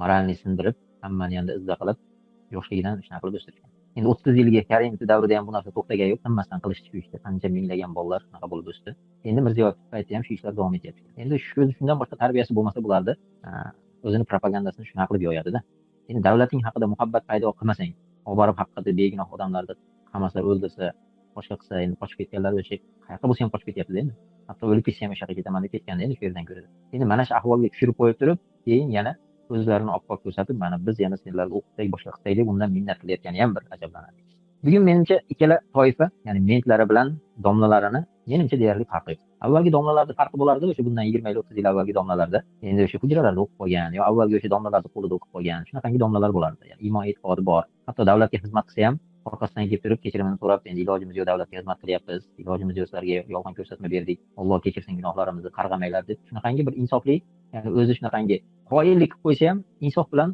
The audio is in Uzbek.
Moralni sindirib, hammani endi izza qilib, yoshligidan shunaqa qilib o'stirishgan. Endi 30 yilga Karimov davrida ham bu narsa to'xtagan yo'q, tinmasdan qilishdi shu ishni. Qancha minglagan bolalar shunaqa bo'lib o'sdi. Endi Mirziyoyev paytida ham shu ishlar davom etyapti. Endi shu shundan boshqa tarbiyasi bo'lmasa bularni o'zini propagandasini shunaqa qilib yoyadi-da. Endi davlating haqida muhabbat paydo qilmasang, olib borib haqida begunoh odamlarni qamasa, o'ldirsa, boshqa qilsa, endi qochib ketganlar o'sha qayoqqa bo'lsa ham qochib ketyapti endi. Hatto o'lib ketsa ham o'sha yoqqa ketaman deb ketganda endi shu yerdan ko'radi. Endi mana shu ahvolga tushirib qo'yib turib, keyin yana o'zlarini oppoq ko'rsatib, mana biz yana sizlarga o'qitsak, boshqa qilsak deb undan minnat qilayotgani ham bir ajablanarli. Bugun menimcha ikkala toifa, ya'ni mentlari bilan domlalarini menimcha deyarli farqi yo'q. Avvalgi domlalarda farqi bo'lardi, o'sha bundan 20 yil, 30 yil avvalgi domlalarda, endi o'sha hujralarda o'qib qolgan yo avvalgi o'sha domlalarni qo'lida o'qib qolgan, shunaqangi domlalar bo'lardi. Ya'ni iymon e'tiqodi bor. Hatto davlatga xizmat qilsa ham orqasidan kelib turib kechirimini so'rab, endi ilojimiz yo'q, davlatga xizmat qilyapmiz, ilojimiz yo'q, sizlarga yolg'on ko'rsatma berdik, Alloh kechirsin gunohlarimizni, qarg'amanglar deb shunaqangi bir insofli, ya'ni o'zi shunaqangi xoinlik qilib qo'ysa ham insof bilan